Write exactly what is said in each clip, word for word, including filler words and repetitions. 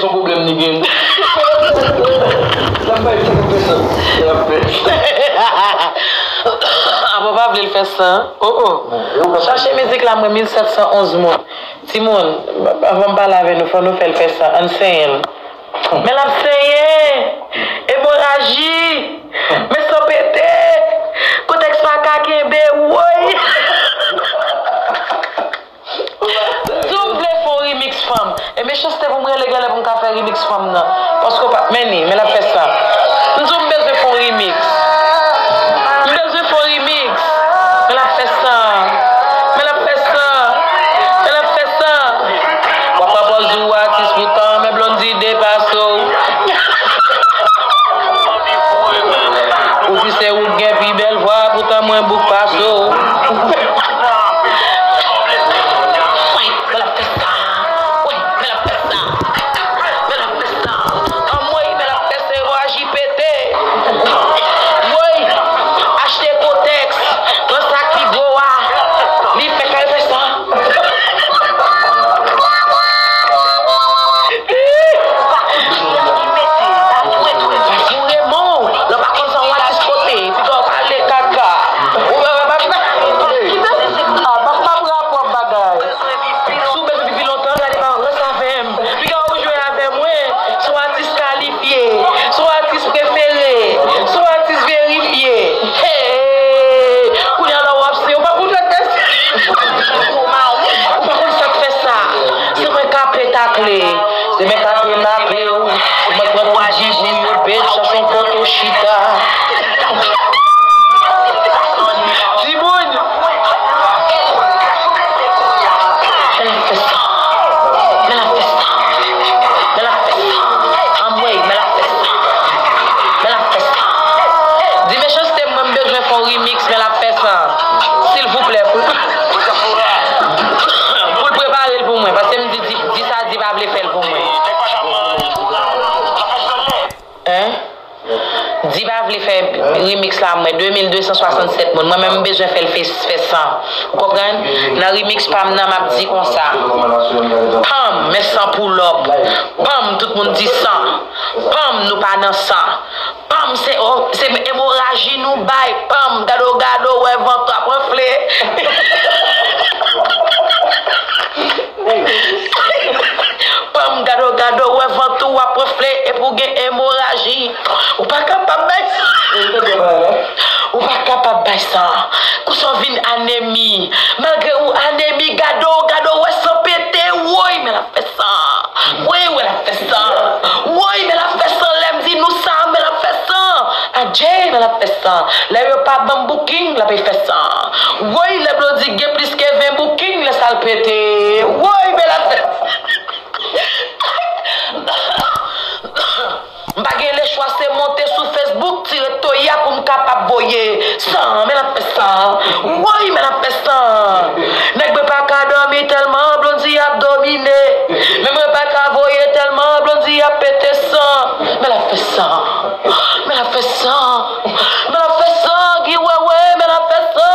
Yon pwoblèm li gen. L ap bay fè sa. L ap fè. Apa w pa vle l fè sa? Oh, oh. Chache mizik la, mwen, mil sèt san onz moun. Timoun, anvan m pale avè nou, fò nou fè l fè sa. Ann senyen l. Men l ap senyen! Emoraji! Men san pete! Kotèks pa ka kenbe, woy! M di w m vle fè yon remix fanm. E mechanste pou m rele genlè pou m ka fè remix fanm nan. Paske w pa t men ni, men l ap fè sa. M di w m bezwen fè yon remix. M bezwen fè yon remix. Men l ap fè sa. Men l ap fè sa. Men l ap fè sa. W ap pran pòz ou atis poutan, men Blondy depase w. Ou di se ou k gen pi bèl vwa, poutan mwen bouk pase w. Wi, men l ap fè sa. Wi, men l ap fè sa. Men l ap fè sa. Anmwey, men l ap fè sa, emoraji pete. Woy, achte kotèks, pran sa ki gwo a. Li fèk al fè sa. Pou Raymond, lè w pa konn sa, yon atis kote, piga w pale kaka. Ou wè, wè, pa, pa, kite, ah, pa, pa pran pwòp bagay. Si w bezwen pipi lontan, gade pa, rès avè m. Piga w jwe avè mwen. Se yon atis kalifye. Se yon atis prefere. Se yon atis verifye. Hey! Kounye a la w ap se, ou pa konn lòt bèt. Ou pa konn sa k fè sa. Se mwen k ap petakle. Se mwen k ap petakle w. Se mwen k pran tout jibri yo, bèt, chache yon kote w chita. Timoun! Men l ap fè sa. Men l ap fè sa. Men l ap fè sa. Anmwey, men l ap fè sa. Men l ap fè sa. Di mechanste mwen m bezwen fè yon remix, men l ap fè sa. Silvouplè, pou, pou l prepare l pou mwen, paske m di, di, di sa, di pa vle fè l pou mwen. Hein? Di pa vle fè remix la mwen, de mil de san swasannsèt moun. Mwen menm m bezwen fè l fè, fè san. Ou konprann? Nan remix pa m nan, m ap di konsa. Pam, men san pull up. Pam, tout moun di san. Pam, nou pa nan san. Pam, se, o, se emoraji nou bay. Pam, gado, gado, wè vant ap anfle. Pam, gado, gado, wè vant ou ap anfle epi w gen emoraji. Ou pa kapab bay sa. Ou pa kapab bay sa. Konsa w vin anemi. Malgre ou anemi, gado, gado, wè san pete. Woy, men l ap fè sa. Woy, wè l ap fè sa. Woy, men l ap fè sa. Lè m di nou sa, men l ap fè sa. Adje, men l ap fè sa. Lè yo pa ban m booking, l ap fè sa. Woy, lè Blondy gen plis ke ven booking, lè sa l pete. Woy, men l ap fè sa. M pa gen lechwa, se monte sou Facebook, tire toy a pou m kapab voye san. Men l ap fè sa. Woy, men l ap fè sa. Nèg mwen pa ka dòmi tèlman Blondy ap domine. Men mwen pa ka voye tèlman Blondy ap pete san. Men l ap fè sa. Men l ap fè sa. Men l ap fè sa. Guy Wewe, men l ap fè sa.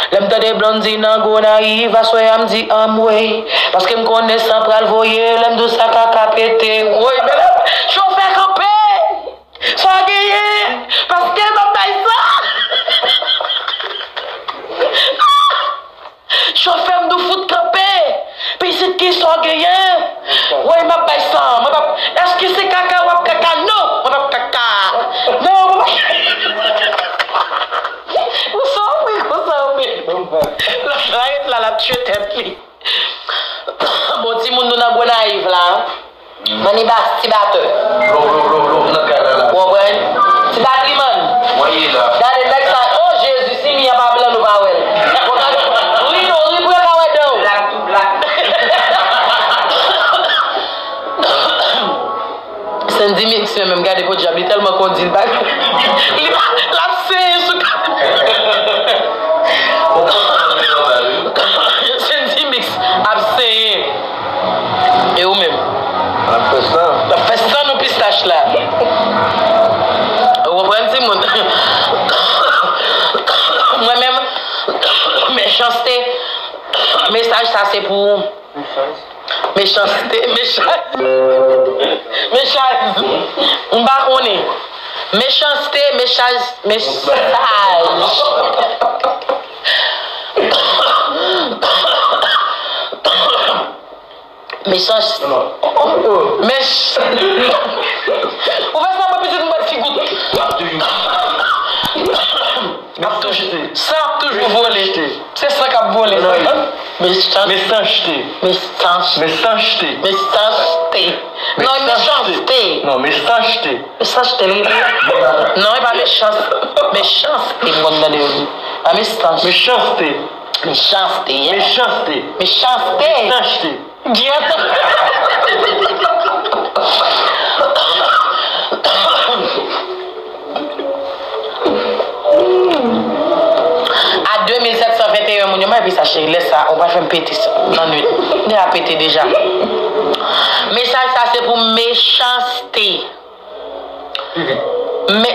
Lè m tande Blondy nan Gonayiv, aswè a m di anmwey. Paske m konnen san pral voye, lè m di w sa ka ka pete. Woy, men la, chofè kanpe! Sa w genyen? Paske m ap bay sa! Chofè m di w fout kanpe! Pitit ki sa w genyen? Woy, m ap bay san. Mwen p ap, èske se kaka w ap kaka? Non, mwen p ap kaka. Non, mwen p ap. Ou sòfi, ou sòfi. Lòt la ret la, l ap tchwe tèt li. Bon, timoun nou nan Gonayiv la. Manibas, ti batè. Ou konprann? Ti bat li, man. Gade nèg sa. Oh, Jezi, si mi an pa blan, nou pa wè l. Ri non, ri pou yo ka wè dan w. Sandy Mix menm, menm gade podyab, li tèlman kondi, li pa, li pa, l ap senyen sou ka. Sandy Mix ap senyen. E ou menm? L ap fè san. L ap fè san nan pistach la. Ou konprann, timoun? Mwen menm, mechanste. Mesaj Sa se pou mechanste, mechaz. Mechaz. M pa konnen. Mechanste, mechaz, mechaz. Mechans. Mech. Ou fè sa mwen pitit mwen figi w. Ap toujou. San ap toujou vole. Se san k ap vole. Mechans. Mechanste. Mechans. Mechanste. Mechanste. Non, mechanste. Non, mechanste. Mechanste, li. Non, e pa mechans. Mechanste, m konn tande yo di. Pa mechans. Mechanste. Mechanste, yeah. Mechanste. Mechanste. Mechanste. Gyèt. A de mil sèt san venteyen moun yo, mwen epi sa cheri, lè sa, ou pa fè m pete sa, nan nwit. M deja pete deja. Mesaj sa se pou mechanste. Me,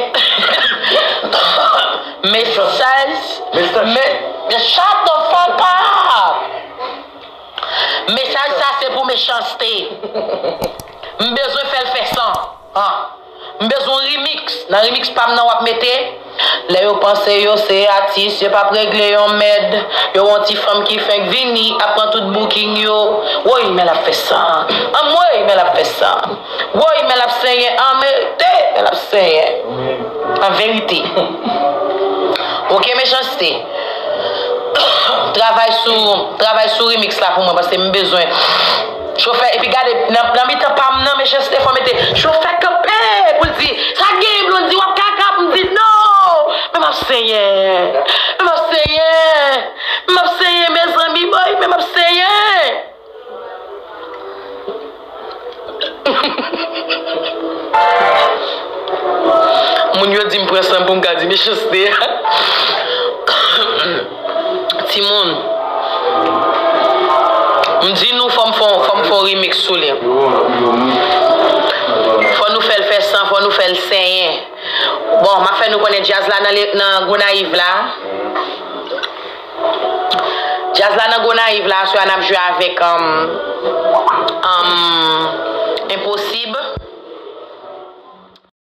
mesaj, me, me, shut the fuck up! Mesaj sa se pou mechanste. M bezwen fè l fè san. Ah. M bezwen yon remix. Nan remix pa m nan w ap mete. Lè yo panse yo se atis, yo p ap regle yon mèd. Yo yon ti fanm ki fenk vini, ap pran tout booking yo. Woy, men l ap fè san. Anmwey, men l ap fè san. Woy, men l ap senyen. An verite, men l ap senyen. An verite. Oke, mechanste. Travay sou, travay sou remix la pou mwen, paske m bezwen. Chofè, epi gade, nan, nan mitan pa m nan, mechanste, fò mete, chofè kanpe pou l di, sa k genyen, Blondy, w ap kaka pou m di, non! Men m ap senyen. Men m ap senyen. Men m ap senyen, mezanmi, boy, men m ap senyen. Moun yo di m pran san pou m ka di mechanste a. Timoun, m di nou fò m fè, fò m fè yon remix sou li. Fò nou fè l fè san, fò nou fè l senyen. Bon, m ap fè nou konnen djaz la nan, nan Gonayiv la. Djaz la nan Gonayiv la, aswè a n ap jwe avèk, um, um, Enposib.